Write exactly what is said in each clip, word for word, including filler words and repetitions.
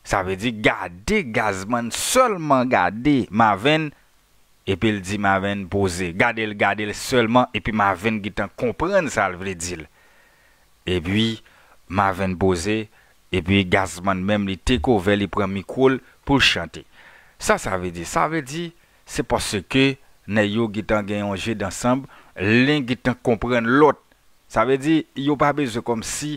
Sa vle di gade Gazman, sèlman gade Mavèn, epi l di Mavèn poze. Gade l, gade l sèlman, epi Mavèn gentan konprann sa l vle di l. Epi Mavèn poze, epi Gazman menm li take over, li pran mikwo l pou l chante. Sa sa vle di? Sa vle di se paske nèg yo gentan gen yon jeu d'ensemble, len gentan konprann lòt. Sa vle di yo pa bezwen kòmsi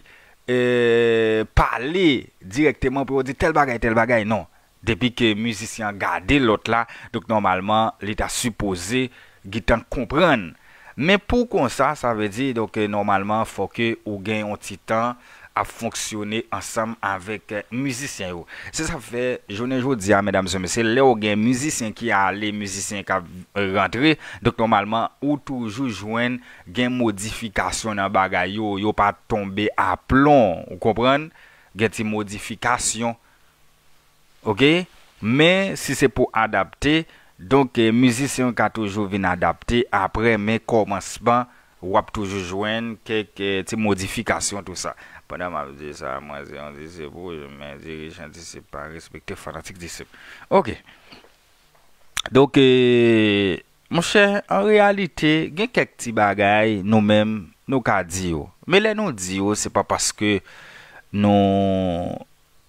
eh, pale dirèkteman pou yo di tèl bagay, tèl bagay, non. Depi ke mizisyen an gade lòt la, donk nòmalman li ta sipoze gentan konprann. Men pou konsa, sa vle di donk eh, nòmalman fò ke ou gen yon ti tan ap fonksyone ansanm avèk eh, mizisyen yo. Se sa k fè jounen jodi a, medam e mesye, lè w gen mizisyen ki ale, mizisyen k ap rantre, donk nòmalman ou toujou jwenn gen modifikasyon nan bagay yo, yo pa tonbe aplon, ou konprann? Gen ti modifikasyon, oke? Men si se pou adapte, donk eh, mizisyen yo ka toujou vin adapte apre, men kòmansman w ap toujou jwenn kèk eh, ti modifikasyon, tou sa. Pandan m ap di sa, mwen se yon disip wouj, men dirijan disip pa respekte fanatik disip. Oke. Donk, eh, monchè, an reyalite, gen kèk ti bagay nou menm nou ka di yo. Men lè nou di yo, se pa paske nou,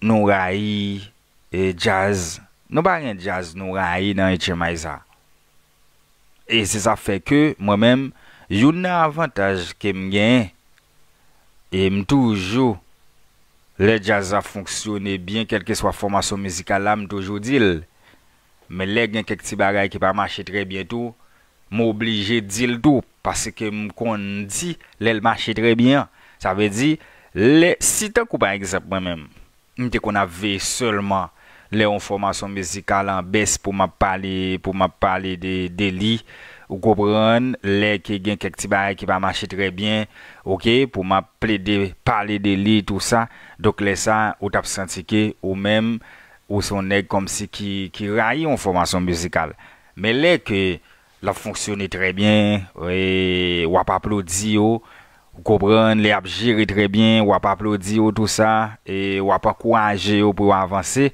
nou rayi eh, djaz. Nou pa gen djaz nou rayi nan H M I sa. E se sa fè ke mwen menm, youn nan avantaj ke m genyen, e m toujou, lè djaz la fonksyone byen, kèlkeswa fòmasyon mizikal la, m toujou di l. Men lè gen kèk ti bagay ki pa mache trè byen tou, m oblije di l tou, paske m konn di lè l mache trè byen an. Sa vle di, lè, si tankou pa egzanp mwen menm, m te konn ap veye sèlman lè yon fòmasyon mizikal an bès pou m ap pale, pou m ap pale de, de li. Ou konprann, lè ke gen kèk ti bagay ki pa mache trè byen, oke, pou m ap plede pale de li, tou sa. Donk, lè sa, ou t ap santi ke ou menm, ou se yon nèg kòmsi ki, ki rayi yon fòmasyon mizikal. Men lè ke l ap fonksyone trè byen, e w ap aplodi yo, ou konprann, lè y ap jere trè byen, w ap aplodi yo, tou sa, e w ap ankouraje yo pou yo avanse.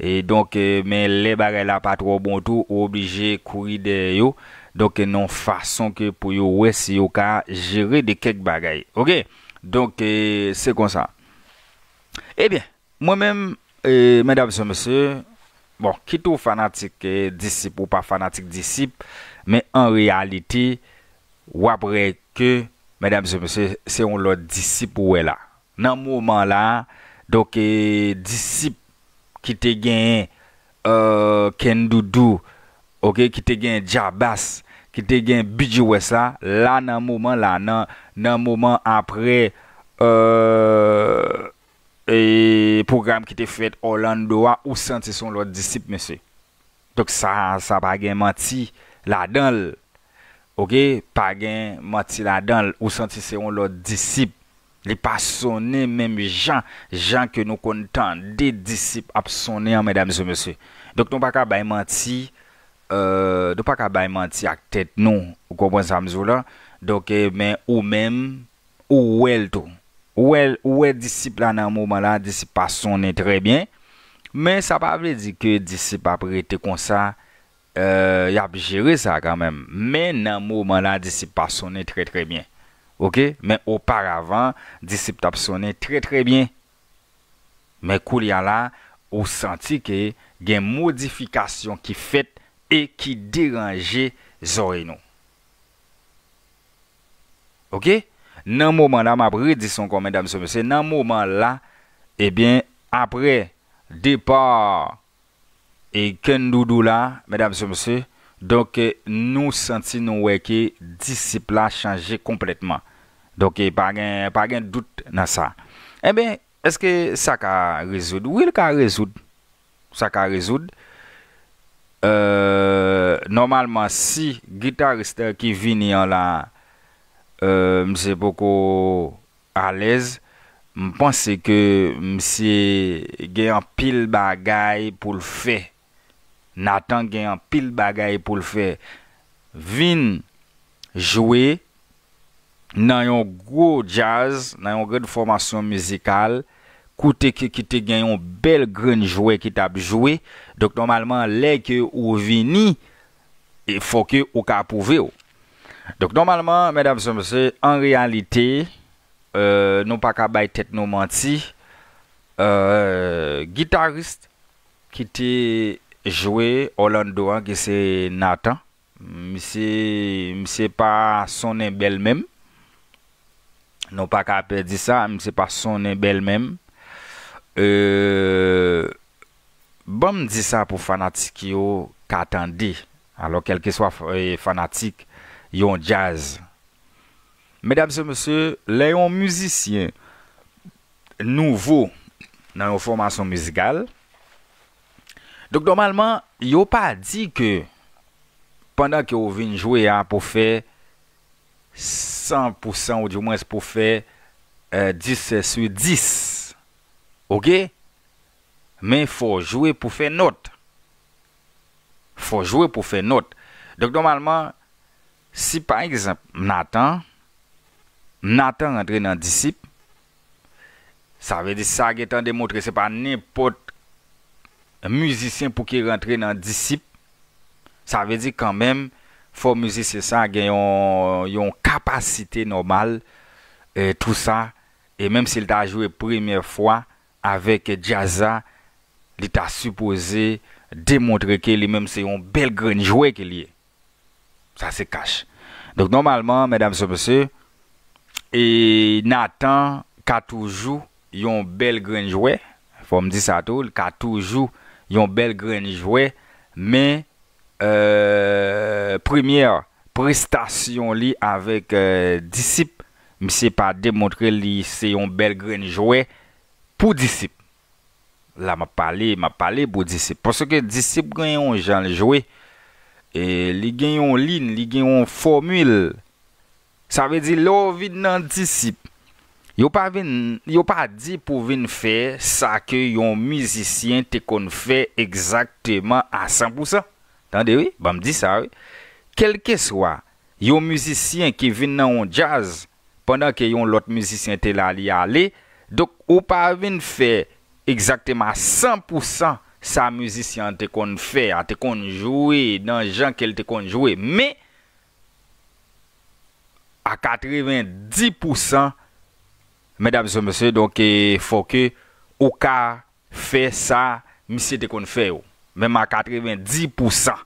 E donk, e, men lè bagay la pa twò bon tou, ou oblije kouri dèyè yo. Donk, nan yon fason ke pou yo wè si yo ka jere de kèk bagay. Oke? Donk, e, se konsa. Ebyen, mwen menm, e, medam e mesye, bon, kit ou fanatik, e, disip ou pa fanatik disip, men an reyalite, w ap wè ke, medam e mesye, se yon lòt disip ou wè la. Nan moman la, donk, e, disip ki te genyen, e, Kendoudou, oke, ki te genyen Djabas, ki te genyen B G West la, la nan moman la, nan, nan moman apre, e, e, pwogram ki te fèt Orlando a, ou santi se yon lòt disip, mesye. Donk sa, sa pa gen manti ladan l. Oke, pa gen manti ladan l. Ou santi se yon lòt disip. Li pa sonnen menm jan, jan ke nou konn tande disip ap sonnen an, medam e mesye. Donk nou pa ka bay manti, e, nou pa ka bay manti ak tèt nou. Ou konprann sa m di w la? Donk, e, men ou menm, ou wè l tou. Ou wè, ou wè disip la nan moman la, disip pa sonnen trè byen. Men sa pa vle di ke disip ap rete konsa, e, y ap jere sa kanmenm. Men nan moman la, disip pa sonnen trè, trè byen. Oke? Men oparavan, disip t ap sonnen trè, trè byen. Men koulye a la, ou santi ke gen modifikasyon ki fèt e ki deranje zòrèy nou. Oke? Nan moman la, m ap redi sa ankò, medam e mesye, nan moman la, ebyen, apre depa e Kendoudou la, medam e mesye, donk, e, nou santi, nou wè ke disip la chanje konplètman. Donk, e, pa gen, pa gen dout nan sa. Enben, èske sa ka rezoud? Wi, l ka rezoud. Sa ka rezoud. E, nòmalman, si gitaris ki vini an la, e, misye poko alèz, m panse ke misye gen anpil bagay pou l fè. Nathan gen anpil bagay pou l fè. Vin jwe nan yon gwo djaz, nan yon grann fòmasyon mizikal, kote ke, ki te gen yon bèl grenn jwè ki t ap jwe. Donk, nòmalman, lè ke ou vini, e fò ke ou ka pwouve w. Donk, nòmalman, medam e mesye, an reyalite, euh, nou pa ka bay tèt nou manti. Euh, gitaris ki te jwe Orlando an, ki se Nathan, misye, misye pa sonnen bèl menm. Nou pa ka pè di sa, misye pa sonnen bèl menm. Euh, ban m di sa pou fanatik yo ka tande. Alò, kèlkeswa f-, eh, fanatik yon djaz. Medam e mesye, lè yon mizisyen nouvo nan yon fòmasyon mizikal, donk, nòmalman, yo pa di ke pandan ke w vin jwe a pou fè san pou san, ou di mwens pou fè, eh, dis sou dis. Oke? Men fò w jwe pou fè nòt. Fò w jwe pou fè nòt. Donk, nòmalman, si pa egzanp, Nathan, Nathan rantre nan Disip, sa vle di sa gentan demontre se pa nenpòt mizisyen pou ki rantre nan Disip. Sa vle di kanmenm, fò mizisyen sa gen yon, yon kapasite nòmal, e tou sa, e menm si l ta jwe premyè fwa avèk djaz la, li ta sipoze demontre ke li menm se yon bèl grenn jwè ke li ye. Sa se kach. Donk, nòmalman, medam e mesye, e Nathan ka toujou yon bèl grenn jwè. Fò m di sa tou, li ka toujou yon bèl grenn jwè, men, euh, premyè prestasyon li avèk, euh, Disip, misye pa demontre li se yon bèl grenn jwè pou Disip. La, m ap pale, m ap pale pou Disip. Paske Disip gen yon jan l jwe. E li gen yon liy, li gen yon fòmil. Sa vle di, lè w vin nan Disip, yo pa vin, yo pa di pou vin fè sa ke yon mizisyen te konn fè egzakteman a san pou san. Tande wi, ban m di sa wi. Kèlkeswa yon mizisyen ki vin nan yon djaz, pandan ke yon lòt mizisyen te la, li ale. Donk, ou pa vin fè egzakteman a san pou san sa mizisyen an te konn fè a, te konn jwe nan jan ke l te konn jwe. Men, a katrevenndis pou san, medam e mesye, donk, e, fò ke ou ka fè sa misye te konn fè yo, menm a katrevenndis pou san.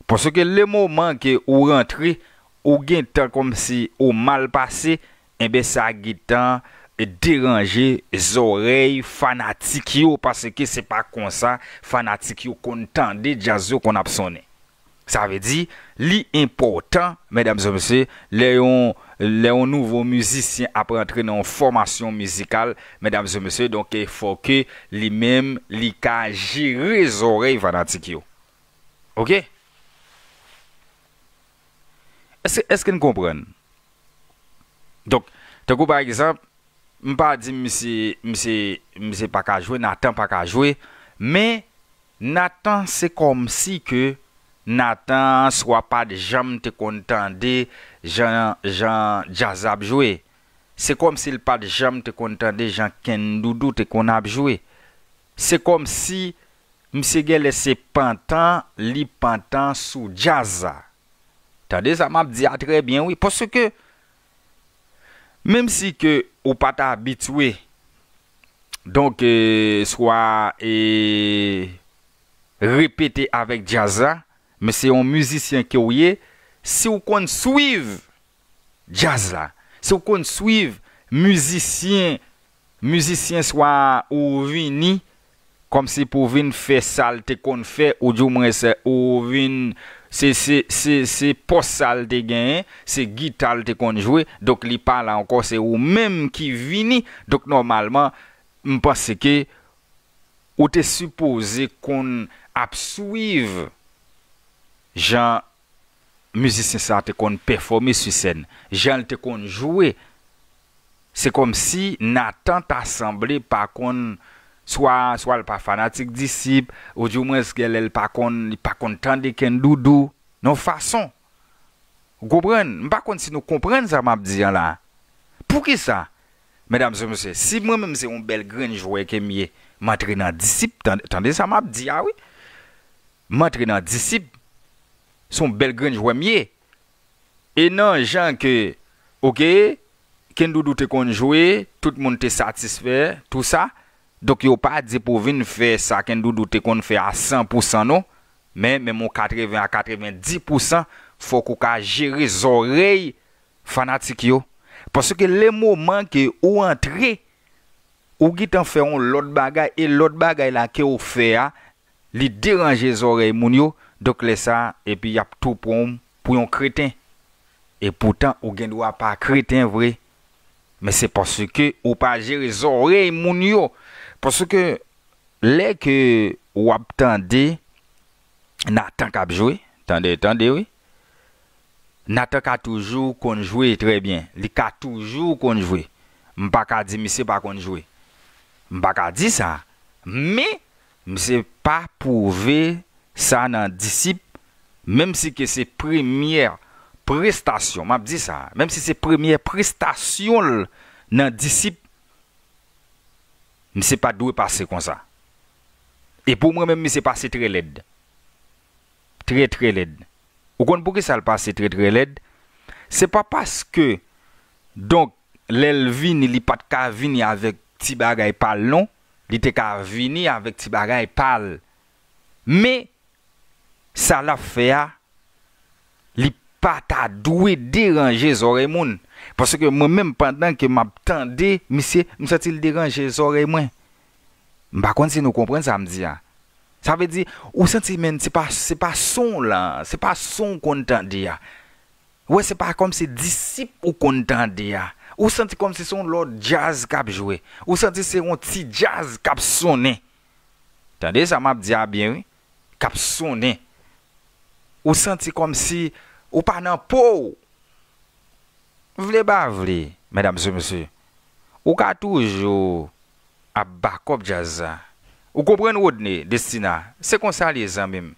Paske le moman ke ou rantre, ou gentan kòmsi ou mal pase, enben sa gentan deranje zòrèy fanatik yo, paske se pa konsa fanatik yo konn tande djaz yo konn ap sonnen. Sa vle di, li enpòtan, medam e mesye, lè yon, lè yon nouvo mizisyen ap rantre nan yon fòmasyon mizikal, medam e mesye, donk, e fò ke li menm, li ka jere zòrèy fanatik yo. Oke? Èske, èske n konprann? Donk, tankou pa egzanp, m pa di misye, misye, misye pa ka jwe, Nathan pa ka jwe, men Nathan se kòmsi ke Nathan swa pa t janm te konn tande jan, jan djaz ap jwe. Se kòmsi l pa t janm te konn tande jan Kendoudou te konn ap jwe. Se kòmsi misye genlè se pantan, li pantan sou djaz la. Tande sa m ap di a trè byen, wi. Paske, menm si ke ou pa t abitye, donk, e, swa, e, repete avèk djaz la, men se yon mizisyen ke w ye, si w konn swiv djaz la, si w konn swiv mizisyen, mizisyen swa ou vini kòmsi pou vin fè sa l te konn fè, ou di mwens ou vin, se, se, se, se pòs sa l te genyen, se gita l te konn jwe, donk li pa la ankò, se ou menm ki vini, donk nòmalman, m panse ke ou te sipoze konn ap swiv jan mizisyen sa te konn pèfòme sou sèn, jan l te konn jwe. Se kòmsi Nathan ta sanble pa konn, swa, swa l pa fanatik Disip, oudimwens genlè l pa konn, li pa konn tande Kendoudou, nan yon fason. Ou konprann? M pa konn si nou konprann sa m ap di an la. Poukisa? medam e mesye, si mwen menm se yon bèl grenn jwè ke m ye, m antre nan disip, tan- tande sa m ap di a wi. M antre nan disip, se yon bèl grenn jwè m ye. E nan jan ke, oke, Kendoudou te konn jwe, tout moun te satisfè, tou sa. Donk yo pa di pou vin fè sa Kendoudou te konn fè a san pou san non. Men menm yon katreven a katrevendi pou san, fòk ou ka jere zòrèy fanatik yo. Paske le moman ke ou antre, ou gentan fè yon lòt bagay, e lòt bagay la ke ou fè a, li deranje zòrèy moun yo, donk lè sa, epi y ap tou pran w pou yon kreten. E poutan, ou gen dwa pa kreten vre. Men se paske ou pa jere zòrèy moun yo. Paske lè ke w ap tande Nathan k ap jwe, tande, tande wi. Nathan ka toujou konn jwe trè byen. Li ka toujou konn jwe. M pa ka di misye pa konn jwe. M pa ka di sa. Men, misye pa pwouve sa nan disip, menm si ke se premyè prestasyon, m ap di sa, menm si se premyè prestasyon l nan disip, misye pa dwe pase konsa. E pou mwen menm, misye pase trè lèd. Trè, trè lèd. Ou konn poukisa l pase trè, trè lèd? Se pa paske, donk, lè l vini, li pa t ka vini avèk ti bagay pa l non. Li te ka vini avèk ti bagay pa l. Men, sa l ap fè a, li pa ta dwe deranje zòrèy moun. Paske mwen menm, pandan ke m ap tande misye, m santi l deranje zòrèy mwen. M pa konn si nou konprann sa m di a. Sa vle di, ou santi, men, se pa, se pa son lan, se pa son w konn tande a. Wè, se pa kòmsi disip ou konn tande a. Ou santi kòmsi se yon lòt djaz k ap jwe. Ou santi se yon ti djaz k ap sonnen. Tande sa m ap di a byen, wi. K ap sonnen. Ou santi kòmsi ou pa nan po w. Vle pa vle, medam e mesye, ou ka toujou ap bakòp djaz la. Ou konprann, Rodney, Destina? Se konsa l ye, zanmi m.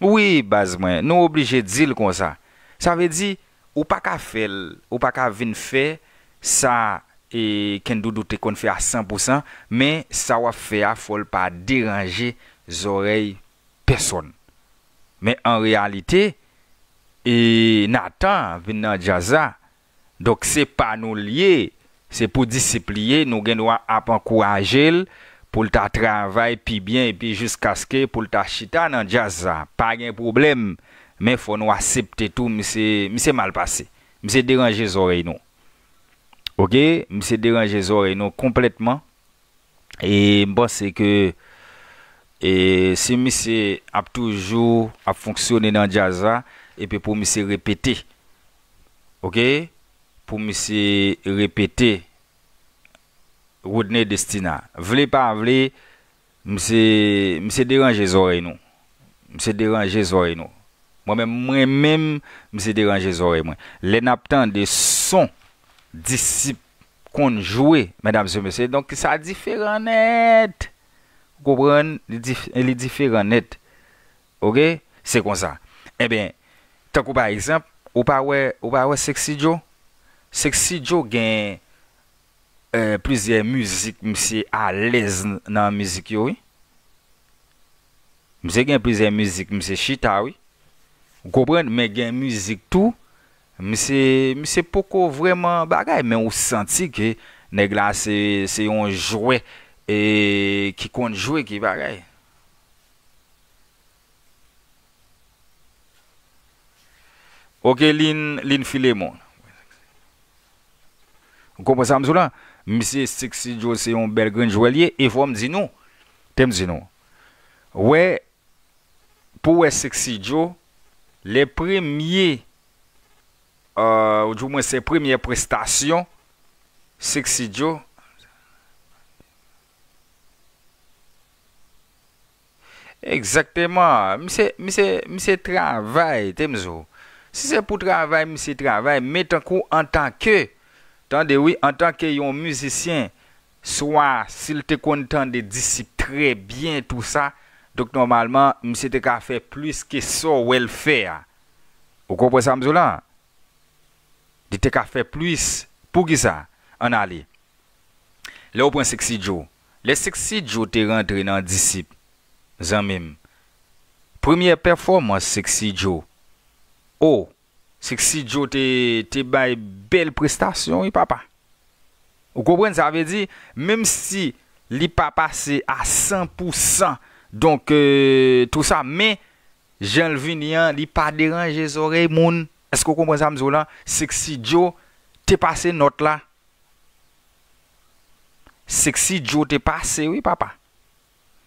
Wi, baz mwen, nou oblije di l konsa. Sa vle di, ou pa ka fè l, ou pa ka vin fè sa e Kendoudou te konn fè a san pou san, men sa w ap fè a, fò l pa deranje zòrèy pèsòn. Men an reyalite, e Nathan vin nan djaz la. Donk, se pa nou l ye, se pou disip li ye, nou gen dwa ap ankouraje l pou l ta travay pi byen epi jiskaske pou l ta chita nan djaz la. Pa gen pwoblèm, men fò nou aksepte tou, misye, misye mal pase. Misye deranje zòrèy nou. Oke? Misye deranje zòrèy nou konplètman. E m panse ke, e, si misye ap toujou ap fonksyone nan djaz la, epi pou misye repete, oke? Pou misye repete, Rodney Destina. Vle pa vle, misye, misye deranje zòrèy nou. Misye deranje zòrèy nou. Mwen menm, mwen menm, misye deranje zòrèy mwen. Lè n ap tande son disip konn jwe, medam e mesye, donk sa diferan nèt. Ou konprann? Li dif-, li diferan nèt. Oke? Se konsa. Ebyen, tankou pa egzanp, ou pa wè, ou pa wè Sexy Joe? Sexy Joe gen, eh, plizyè mizik, misye alèz n-, nan mizik yo, wi. Misye gen plizyè mizik, misye chita, wi. Ou konprann? Men gen mizik tou, misye, misye poko vrèman bagay, men ou santi ke nèg la se, se yon jwè, e, ki konn jwe, ki bagay. Oke, Lin, Lin Filemon. Ou konprann sa m di w la? Misye Sexy Joe se yon bèl grenn jwè l ye, e fò m di nou, te m di nou, wè, pou wè Sexy Joe, lè premye, euh, ou di mwen se premyè prestasyon Sexy Joe. Egzakteman. Misye, misye, misye travay, te m di w. Si se pou travay, misye travay, men tankou antanke, tande wi, antanke yon mizisyen, swa si l te konn tande disip trè byen, tou sa, donk nòmalman, misye te ka fè plis ke sa w wè l fè a. Ou konprann sa m di w la? Li te ka fè plis. Poukisa? Ann ale. Lè w pran Sexy Joe. Lè Sexy Joe te rantre nan Disip, zanmi m, premyè pèfòmans Sexy Joe, o, Sexy Joe te, te bay bèl prestasyon, wi, papa. Ou konprann? Sa vle di, menm si li pa pase a san pou san, donk, euh, tou sa, men jan l vini an, li pa deranje zòrèy moun. Èske w konprann sa m di w la? Sexy Joe te pase nòt la. Sexy Joe te pase, wi, papa.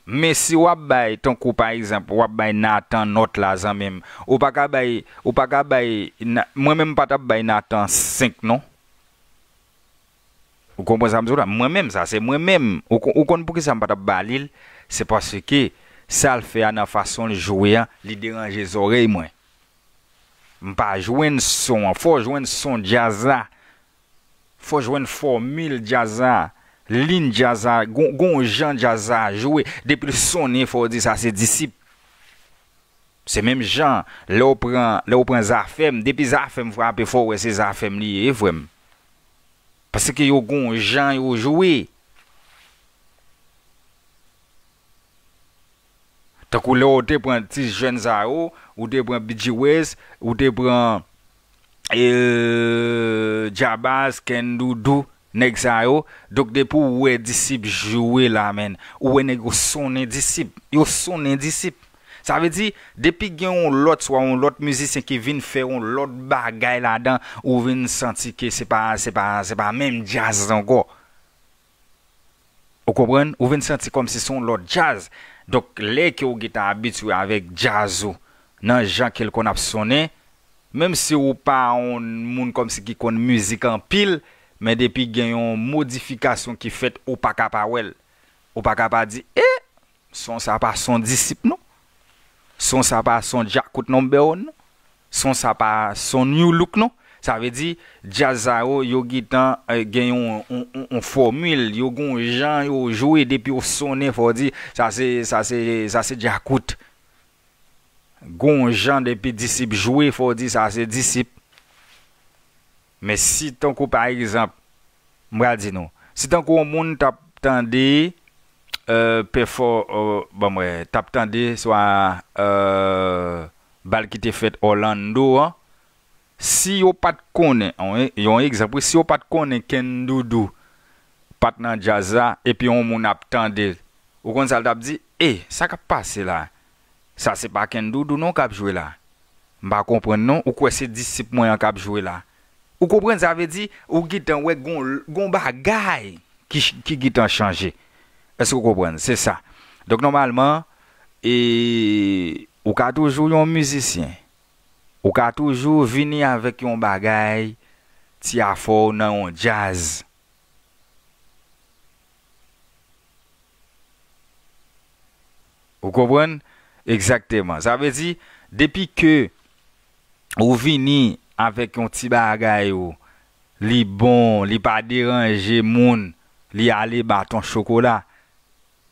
Men si w ap bay, tankou pa egzanp, w ap bay Nathan nòt la, zanmi m, ou pa ka bay, ou pa ka bay, na- mwen menm m pa t ap bay Nathan senk non. Ou konprann sa m di w la? Mwen menm, sa se mwen menm. Ou, kon- ou konn poukisa m pa t ap ba li l? Se paske sa l fè a nan fason l jwe a, li deranje zòrèy mwen. M pa jwenn son an. Fò w jwenn son djaz la. Fò w jwenn fòmil djaz la. Lin djaz la. Gon, gon jan djaz la jwe. Depi l sonnen, fò w di sa se Disip. Se menm jan, lè w pran, lè w pran Zafèm, depi Zafèm frape, fò w wè se Zafèm li ye, frè m. Paske yo gon jan yo jwe. Tankou lè w te pran ti jèn sa yo, ou te pran B G West, ou te pran, eh, Jabaz, Ken Doudou, nèg sa yo. Donk, depi w wè Disip jwe la, menn, ou wè nèg yo sonnen Disip. Yo sonnen Disip. Sa vle di, depi gen yon lòt, swa yon lòt mizisyen ki vin fè yon lòt bagay ladan, ou vin santi ke se pa, se pa, se pa menm djaz ankò. Ou konprann? Ou vin santi kòmsi se yon lòt djaz. Donk, lè ke w gentan abitye avèk djaz ou, nan jan ke l konn ap sonnen, menm si ou pa yon moun kòmsi ki konn mizik anpil, men depi gen yon modifikasyon ki fèt, ou pa ka pa wè l. Ou pa ka pa di, e, son sa pa son Disip non. Son sa pa son Djakout number one non. Son sa pa son New Look non. Sa vle di, djaz sa yo, yo gentan, eh, gen yon, yon, yon, yon fòmil, yo gon jan yo jwe, depi yo sonnen, fò w di, sa se, sa se, sa se Djakout. Gon jan depi Disip jwe, fò w di sa se Disip. Men si tankou pa egzanp, m pral di nou, si tankou yon moun t ap tande, euh, pèfò, euh, ban m wè, t ap tande swa, euh, bal ki te fèt Orlando an, si yo pa t konnen, yon, yon egzanp, wi, si yo pa t konnen Ken Doudou pa t nan djaz la, epi yon moun ap tande l, ou konn sa l t ap di? E, sa k ap pase la? Sa se pa Ken Doudou non k ap jwe la. M pa konprann non, ou kwè se Disip mwen an k ap jwe la? Ou konprann sa vle di? Ou gentan wè gon, gon bagay ki, ki gentan chanje. Èske w konprann? Se sa. Donk, nòmalman, e, ou ka toujou yon mizisyen. Ou ka toujou vini avèk yon bagay, ti afè w nan yon djaz. Ou konprann? Egzakteman. Sa vle di, depi ke ou vini avèk yon ti bagay ou, li bon, li pa deranje moun, li ale baton chokola.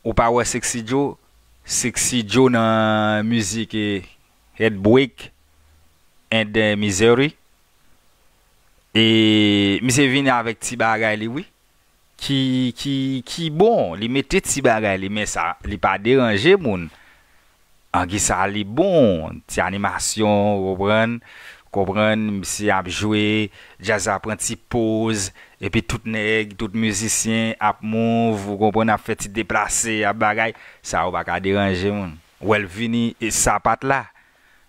Ou pa wè Sexy Joe? Sexy Joe nan mizik, eh, Heartbreak and, eh, Misery. E misye vini avèk ti bagay li, wi. Ki, ki, ki bon, li mete ti bagay li, men sa, li pa deranje moun. An ki sa li bon, ti animasyon, ou konprann? Konprann, misye ap jwe, djaz la pran ti poz, epi tout nèg, tout mizisyen ap move, ou konprann, ap fè ti deplase, ap bagay. Sa yo pa ka deranje moun. Wè l vini, e sa pa t la.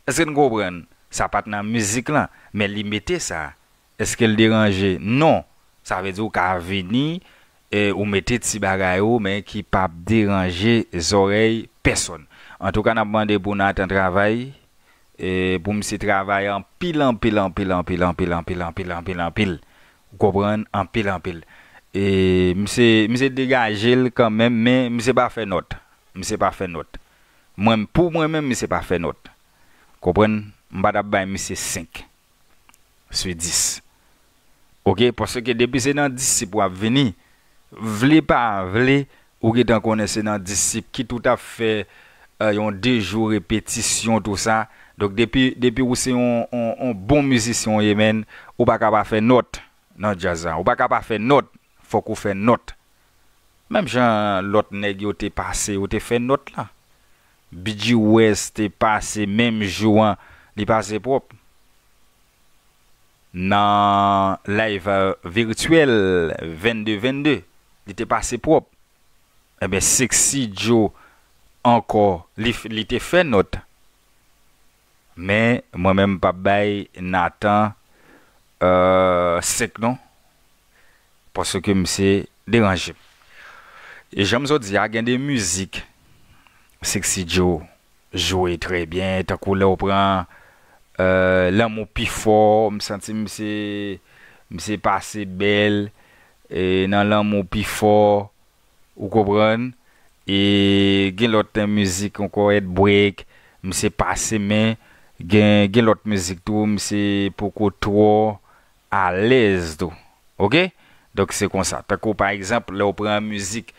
Èske n konprann? Sa pa t nan mizik lan, men li mete sa. Èske l deranje? Non. Sa vle di ou ka vini, e, ou mete ti bagay ou, men ki p ap deranje zòrèy pèsonn. Antouka, n ap mande pou Nathan travay, e, pou misye travay anpil, anpil, anpil. Ou konprann? Anpil, anpil. E, misye, misye degaje l kanmenm, men misye pa fè nòt. Misye pa fè nòt. Mwen, pou mwen menm, misye pa fè nòt. Konprann? M pa t ap bay misye senk sou dis. Oke, paske depi se nan Disip w ap vini, vle pa vle, ou gentan konnen se nan Disip, kit ou t ap fè, eh, yon de jou repetisyon, tou sa. Donk, depi, depi ou se yon, yon, yon bon mizisyen w ye, menn, ou pa ka pa fè nòt nan djaz la. Ou pa ka pa fè nòt, fòk ou fè nòt. Menm jan lòt nèg yo te pase, yo te fè nòt la. B G West te pase menm jou an, li pase pwòp. Nan live, euh, virtyèl vennde vennde, li te pase pwòp. Ebyen, Sexy Joe ankò, li, f- li te fè nòt. Men, mwen menm, m p ap bay Nathan, euh, senk non. Paske misye deranje m. E jan m sot di a, gen de mizik Sexy Joe jwe trè byen, tankou lè w pran, euh, Lanmou Pi Fò, m santi misye, misye pase bèl, e nan Lanmou Pi Fò, ou konprann? E gen lòt mizik ankò, Heartbreak, misye pase, men gen, gen lòt mizik tou, misye poko twò alèz tou. Oke? Donk, se konsa. Tankou, pa egzanp, lè w pran mizik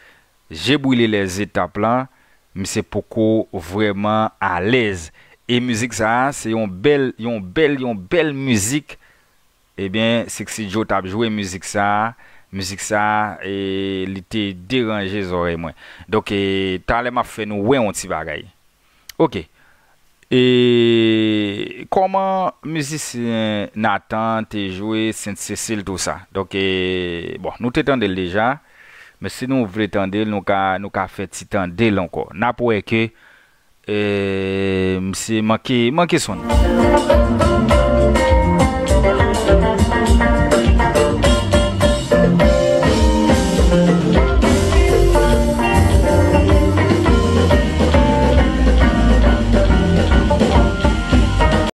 Je brûle les étapes lan, misye poko vrèman alèz. E mizik sa a, se yon bèl, yon bèl, yon bèl mizik. Ebyen, Sexy Joe t ap jwe mizik sa a. Mizik sa a, e, li te deranje zòrèy mwen. Donk, e, talè m ap fè nou wè yon ti bagay. Oke. E kòman mizisyen Nathan te jwe Sent Sesil, tou sa? Donk, e, bon, nou te tande l deja. Men si nou vle tande l, nou ka, nou ka fè ti tande l ankò. N ap wè ke, e, misye manke, manke sonn.